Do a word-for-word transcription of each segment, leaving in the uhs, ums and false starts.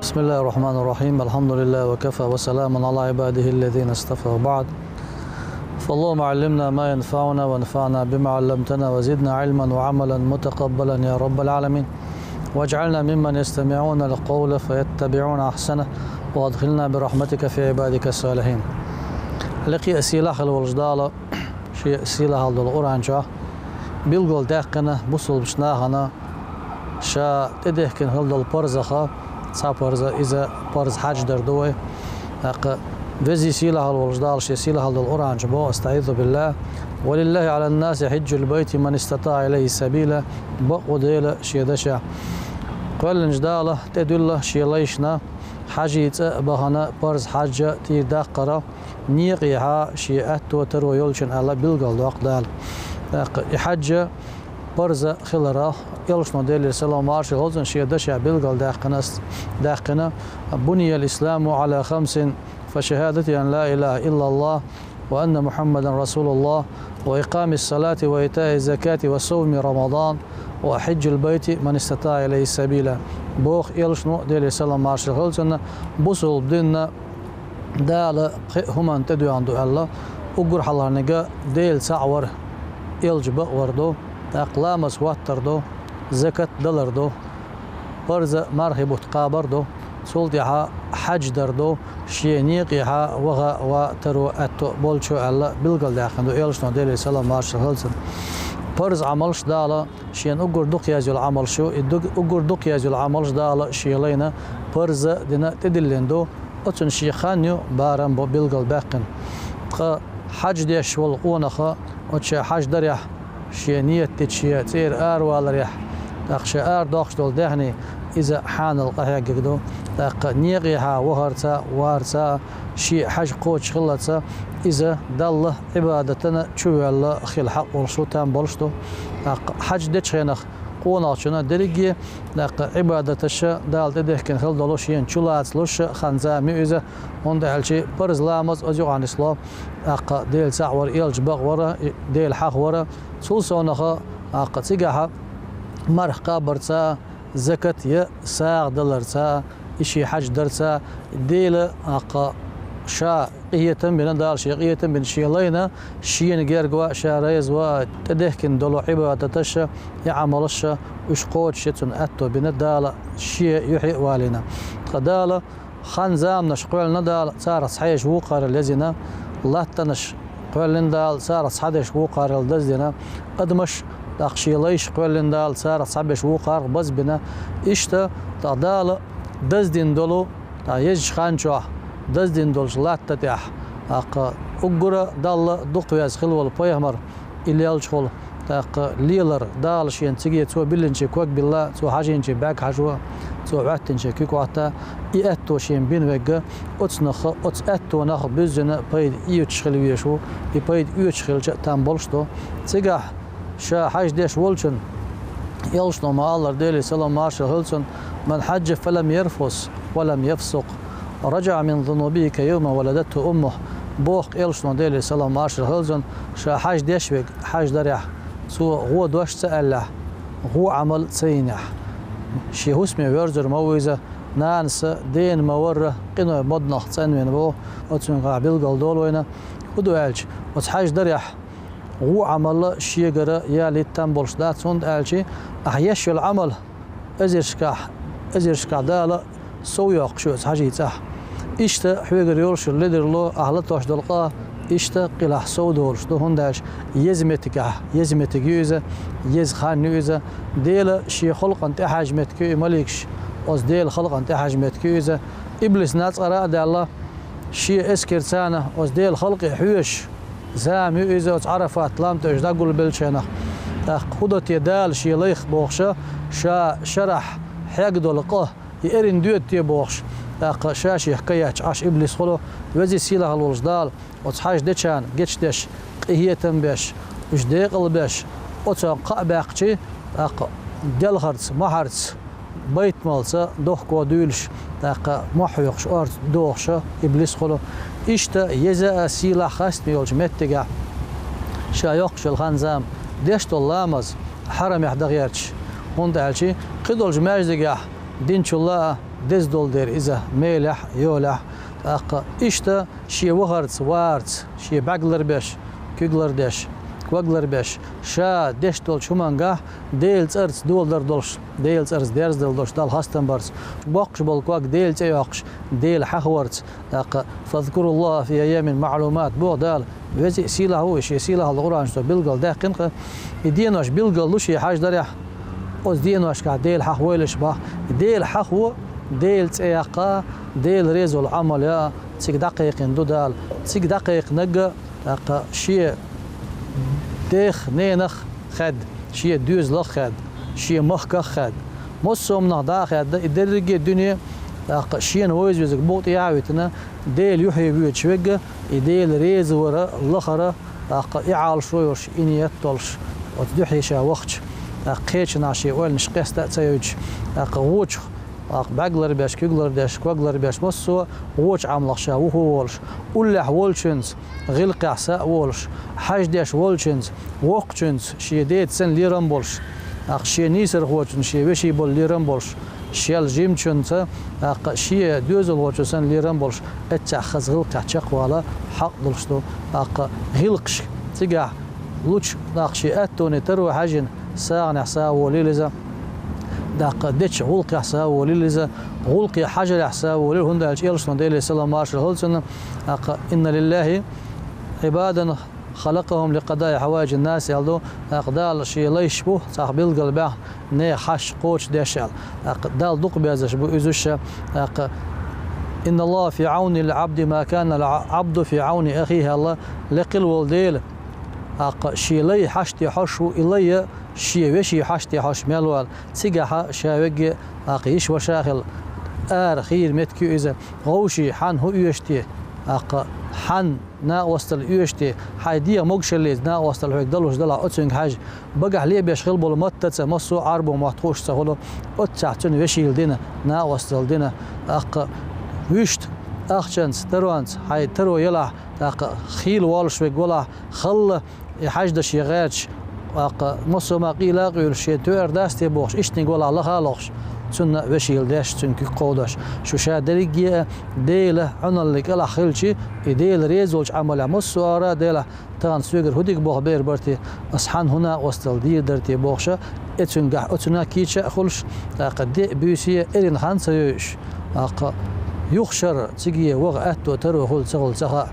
بسم الله الرحمن الرحيم. الحمد لله وكفى وسلام على عباده الذين اصطفى وبعد. فاللهم علمنا ما ينفعنا وانفعنا بما علمتنا وزدنا علما وعملا متقبلا يا رب العالمين. واجعلنا ممن يستمعون القول فيتبعون أحسنه وأدخلنا برحمتك في عبادك الصالحين. Лекхе а сийлахь а волчу Дала шен сийлахьалла долу Къуръан чохь билггал даьккхина бусалбачу нахана ша тӀедехкина хила долу парзаха цхьа парза, иза парз хьаьж дар ду вай. ТӀаккха Веза-Сийлахь а волчу Дала шен сийлахьалла долу Къуръан чу боху: أستعيذ بالله. ولله على الناس حج البيت من استطاع إليه سبيلا. Бакъ ву Дела шен дашехь. Кхоьллинчу Дала тӀедуьллу шен лайшна хьаьжцӀа а бахана парз хьаьж а тӀера даккхара, некъехьа шен аьтто таро йолчун аьлла билггал доккху Дала. ТӀаккха и хьаьж а парз хиларах, Элчано, Делера салам-маршалла хуьлда цунна, шен дашехь билггал даьккхина ас, даьккхина: بني الإسلام على خمس، فشهادة أن لا إله إلا الله وأن محمدا رسول الله وإقام الصلاة وإيتاء الزكاة وصوم رمضان وحج البيت من استطاع إليه سبيلا. Боху Элчано, Делера салам-маршалла хуьлда цунна, бусалба дин Дала кхин а хӀуманна тӀедоьгӀна ду аьлла, уггар хьалхарниг Дела цхьаъ вар, Элча бакъвар ду, тӀаккха ламаз хӀоттар ду, закат далар ду, парз а мархи бутт кхабар ду, цул тӀаьхьа хьаьж дар ду, шен некъехьа ваха а, ван а таро аьтто болчо аьлла билгалдаьккхина ду Элчано, Делера салам-маршалла хуьлда цунна. Парз Ӏамалш Дала шена уггар дукха езна йолу Ӏамалш ю, и ду-, уггар дукха езна йолу Ӏамалш Дала шен лайна парз а дина тӀедиллина ду, оцунна шен хан ю, барам бу билгалбаьккхина. Ткъа хьаьж деш волу къонах оцу ша хьаьж дарехь, шен ниет дича шен цӀера араваларехь, тӀаккха ша арадоккхуш долу даьхни, иза хьанал къахьегнарг ду, тӀаккха некъехьа вахарца, варца, шен хьаьж кхочуш хиллалца, иза Далла Ӏибадатана чувоьлла хила хьакъ волуш ву, там болуш ду. ТӀаккха хьаьж дечу хенахь къонахчунна дерриге, тӀаккха Ӏибадаташ Дала тӀедехкина хила долу шена чулацалуш хан-зама ю иза, хӀунда аьлча парз ламаз оцу юкъахь нисло, тӀаккха Дела цхьаъ вар, Элча бакъвар, Дела хьахавар, цул совнаха, тӀаккха цигахь марха кхабарца, закат я сагӀа даларца, и шен хьаьж дарца, Дела, тӀаккха ша къинхетам бина, Дала шен къинхетам бина шен лайна, шена герга ван а, ша реза ван а тӀедехкина долу Ӏибадаташ а, и Ӏамалаш а, уьш кхочуш я цунна аьтто бина Дала шен юьхье а валийна. Ткъа Дала хан-заманаш кхоьллина Дала, царах цхьа эш вукхарал язйина, латтанаш кхоьллина Дала, царах цхьа деш вукхарал даздина, адамаш, тӀаккха шен лайш кхоьллина Дала, царах цхьа беш вукхарах базбина. Иштта, тӀаккха Дала даздина долу, тӀаккха езачу хан чохь даздина долчу латта тӀехь, тӀаккха уггара Далла дукхавеза хила волу пайхамар, и лелчахула, тӀаккха лелар, Дала шена цига цо биллинче ког билла, цо хьажийначе бӀаьрг хьажо, цо хӀоьттинче куьг хӀотта, и аьтто шена бина верг, оцунах, оцу аьттонах буьззина пайда оьцуш хила везаш ву, и пайда оьцуш хилча а там болуш ду. Цигахь ша хьаьж деш волчун, Элчано ма-аллара, Делера салам-маршалла хуьлда цунна: من حج فلم يرفث ولم يفسق رجع من ذنوبه كيوم ولدته أمه. Боху Элчано, Делера салам-маршалла хуьлда цунна, ша хьаьж деш верг, хьаьж дарехь, цо гӀо дош ца аьллехь, гӀо Ӏамал ца йинехь, шен хӀусаме воьрзур ма ву иза, нанас а, дена ма-варра, къиной моднах цӀанвина ву, оцуьнгахь билгал долу вайна. ХӀун ду аьлча, оцу хьаьж дарехь гӀо Ӏамал шегара ялийта там болуш дац, хӀунда аьлча ахь еш йолу Ӏамал эзаршкахь, эзаршкахь Дала сов йоккхуш ю оцу хьаьжцӀахь. Иштта хьоьгара йолуш йолу ледарло, ахь латош долу къа иштта къилахь сов долуш ду, хӀунда аьлча еза меттигехь, еза меттиг ю иза, еза хан ю иза, Дела шен халкъана тӀехьаьжна меттиг ю и, маликаш оцу Делан халкъана тӀехьаьжна меттиг ю иза. Иблис нацкъара а даьлла, шен эскарца оцу Делан халкъе хьоьжуш, зама ю иза оцу Ӏарафат лам тӀе уьш дӀагулбеллачу хенахь. ТӀаккха хӀун до те Дала шен лайх бохуш, ша шарахь хьегна долу къа, и эрна доьду те бохуш, тӀаккха ша шех каетташ Ӏаш иблис хуьлу, Веза-Сийлахь волуш Дала оцу хьаьж дечарна гечдеш, къинхетам беш, уьш декъалбеш, оцунна кхаъ баьккхича, тӀаккха делхарца, мохьарца, байтамалца дохко дуьйлуш, тӀаккха мохь хьоькхуш орца дохуш иблис хуьлу. Иштта еза а, сийлахь а хастам йолчу меттигехь ша йоккхуш йолу хан-зама деш долу ламаз хьарамехь дан гӀерташ, хӀунда аьлча кхидолчу маьждигехь динчул а, деза долу дера иза мелехь а, йолехь а. ТӀаккха иштта шен вахарца, варца, шен бӀаьглар беш, куьглар деш, коглар беш, ша деш долчу хӀумангахь Делан цӀарца доладар долуш, Делан цӀарца дерзадар долуш, Далла хастам барца, боккхуш болу ког Делан цӀе йоккхуш, Дела хьахаварца, тӀаккха: «Фазкуруллаха фи айямин маълумат», боху Дала. Веза а, сийлахь а ву и, шен сийлахь долу Къуръан чохь билгал даьккхина-кх. И денош билгал ду шен хьаждарехь, оцу деношкахь Дела хьахавойлаш боху. Дела хьахаво, Делан цӀе яккха, Дела реза волу Ӏамал яа, цига дӀакхайкхина ду Дала. Цига дӀакхайкхинарг а, тӀаккха шен дех, ненах хаьдда, шен доьзалах хаьдда, шен махках хаьдда. Массо а хӀуманах дӀа а хаьдда, и дерриге а дуьне, тӀаккха шена вевза везарг букъа тӀехьа а витина, Делан юьхье воьдуш верг а, и Дела реза вара лахара, тӀаккха и Ӏалашо йолуш, и ният долуш, оцу дуьхье ша вахча, тӀаккха кхечанхьа шен ойланаш къаста а ца йойтуш, тӀаккха вочух, тӀаккха бӀаьглар беш, куьглар деш, коглар беш, массо а вочу Ӏамалх ша вухо а волуш, уллехь волчуьнца гӀиллакхехь са а волуш, хьаждеш волчуьнца, воккхачуьнца шен деца санна лерам болуш, тӀаккха шен нийсархочунна шен вешин болу лерам болуш, шел жимачуьнца, тӀаккха шен доьзалхочунна санна лерам болуш, эццехь хаза гӀиллакхехь чекхвала хьакъ долуш ду. ТӀаккха гӀиллакхаш цигахь лучу, тӀаккха шен аьттоне таро хьаьжжина, сагӀанехь са а волийла иза, тӀаккха дечу гӀуллакхехь са а волийла иза, гӀуллакхе хьажарехь са а волийла, хӀунда аьлча элчано, Деле салам-маршалла хуьлда цунна, тӀаккха: «Инна лиллахи Ӏибадан халакъахум ликъадаи хьаваиджин нас», аьлла ду, тӀаккха Дала шен лайш бу цхьа билгал баьхна, нехан хьашт кхочушдеш аьлла. ТӀаккха Далла дукха безаш бу иза уьш. ТӀаккха: «Инналлаха фи Ӏавнил Ӏабди ма канал Ӏабду фи Ӏавни ахихи», аьлла, лекхила волу Дела, тӀаккха шен лай хьаште хьожуш ву, и лай а шен вешин хьаште хьожуш мел ву аьлла. Цигахь ша верг а, тӀаккха йиша-ваша а хилла, ара хийра меттиг ю иза, вовшийн хьанна хӀун оьшу те, тӀаккха хьанна накъосталла оьшу те, хьайн дегӀан могушаллица накъосталла хьоьга далуш делахь, оцуьнга хьаьжжа, багахь лебеш хилла болу маттаца массо а Ӏарбо мотт хууш ца хуьлу, оццехь цуьнан вешийла дина, накъосталла дина, тӀаккха вуьшта ахчанца, таронца хьайн таро елахь, тӀаккха хийла воллуш верг валахь, халла, и хьаьжда шен гӀерташ, тӀаккха массо а ма къийла а къуьйлуш, шен тоьар дац те бохуш, иштаниг валахь лаха а лохуш, цунна вешийла деш, цуьнан куьг кховдош. Шу ша дерриге а Делан Ӏуналлин кӀелахь хилчи, и Дела реза волчу Ӏамалехь массо а агӀора а делахь, тахана соьгара хӀун дика болх бер бара те, ас хьанна хӀун накъосталла дийр дара те бохуша, оцуьнгахь, оцунна кийча а хуьлуш, тӀаккха де а, буьйса а эрна хан ца йойуш, тӀаккха юха шарра цига ваха аьтто, таро хуьлу ца хуьлу ца хаьа,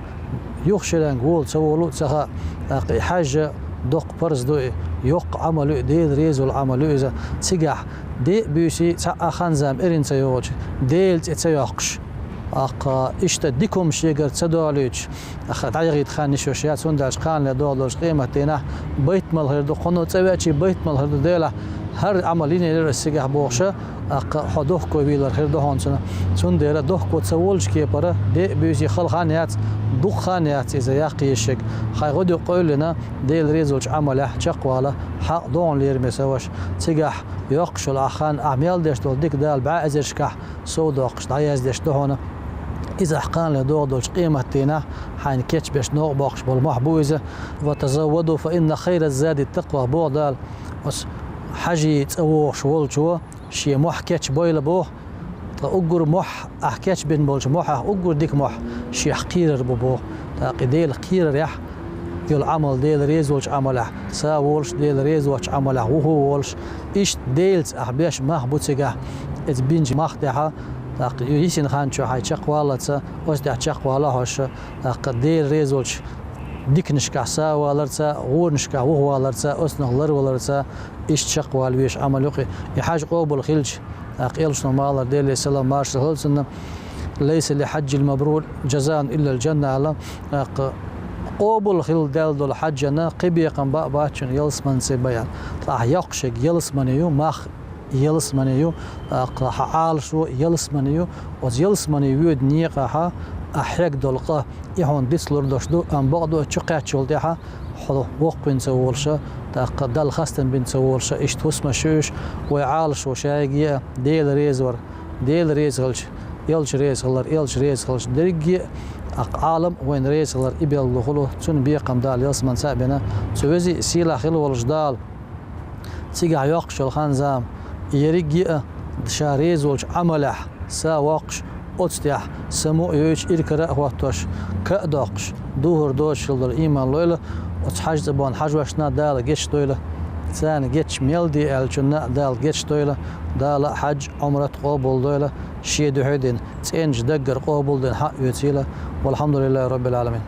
юха шеренга волу ца волу а ца хаьа, тӀаккха и хьаьжжа доккха парз ду и, йоккха Ӏамал ю и, Дела реза волу Ӏамал ю иза. Цигахь де а, буьйса а цхьа а хан-зама эрна ца йогӀучу, Делан цӀе ца йоккхуш, тӀаккха иштта дика хӀума шегара ца долуьйтуш, тӀаккха дӀаяхийта хан йиш йолуш яц, хӀунда аьлча кханале догӀу долчу къематдийнахь байтамал хир ду, кхуьнан цӀа веачий байтамал хир ду, Делахь, хӀара Ӏамал йинера аса цигахь бохуша, тӀаккха хьо дохко вийлар хир ду хьуна цунна. Цундела дохко ца волчу кепара де а, буьйса а хала хан яц, дукха хан яц иза яккха езаш ерг. Хьайн гӀодаюкъ къевллина, Дела реза волчу Ӏамалехь чекхвала хьакъ ду хьуна, лераме сан ваша. Цигахь йоккхуш йолу ахь хан, ахь мел деш долу дика Дала бӀе эзаршкахь сов доккхуш дӀаяздеш ду хьуна. Иза ахь кханале догӀу долчу къематдийнахь хьайна кечбеш новкъа боккхуш болу мохь бу иза. «Ва тазавваду, фа инна хайра ззади ттакъва», боху Дала. Оцу хьажий цӀа вогӀуш волчо шен мохь кечбойла боху. Ткъа уггар мохь, ахь кечбина болчу мохьех уггар дика мохь шех кхерар бу боху. ТӀаккха и Делах кхерарехь йолу Ӏамал, Дела реза волчу Ӏамалехь са а волуш, Дела реза воцчу Ӏамалехь вухо а волуш, иштта Делаца ахь беш мах бу цигахь. Иза бинчу мах тӀехь, тӀаккха йисина хан чохь хьайн чекхваллалца, оцу тӀехь чекхвала хьожуш, тӀаккха Дела реза волчу диканашкахь са а валарца, гӀоранашкахь вухаваларца, оцунах ларваларца, иштта чекхвала везаш Ӏамал ю-кх и. И хьаж къобал хилча, тӀаккха элчано ма аллара, Деле салам-маршалла хуьлда цунна: «Лайса ли хьаджил мабрур джазаун иллал джанна», аьлла. ТӀаккха къобал хила даьлла долу хьаджана кхин бекхам бан а бац цуьнан ялсаманица бен аьлла. Ткъа ахь йоккхуш ерг ялсамани ю, мах ялсамани ю, тӀаккха хьан Ӏалашо ялсамани ю, оцу ялсамани воьду некъахь ахь хьега долу къа, и хьуна дицлур долуш ду, амма бакъду, оцу чу кхаьччул тӀаьхьа хьо воккхавина ца волуша, тӀаккха Далла хастам бина ца волуша, иштта хӀусамаш ю уьш. Вай Ӏалашо шайге а Дела реза вар, Дела реза хилча, элча реза хилар, элча реза хилча, дерриге а, тӀаккха Ӏалам а вайна реза хилар и билгало хуьлу, цунна бекхам Дала ялсаманица а бина. Цу веза а, сийлахь хила волуш Дала цигахь йоккхуш йолу хан-зама, и ерриге а ша реза волчу Ӏамалехь са воккхуш, оцу тӀехь саму а йойтуш, иракара а хӀоттош, ка а доккхуш, духар доцуш хила долу ийман лойла, оцу хьаьжа цӀа бахна хьажошна Дала гечдойла, царна гечдеш мел де аьллачунна а Дала гечдойла, Дала хьаьж, Ӏумрат къобалдойла, шен дуьхьа дина цӀеначу даггара къобалдина хьаоьцийла. Валхьамдулиллахи Роббил Ӏаламин.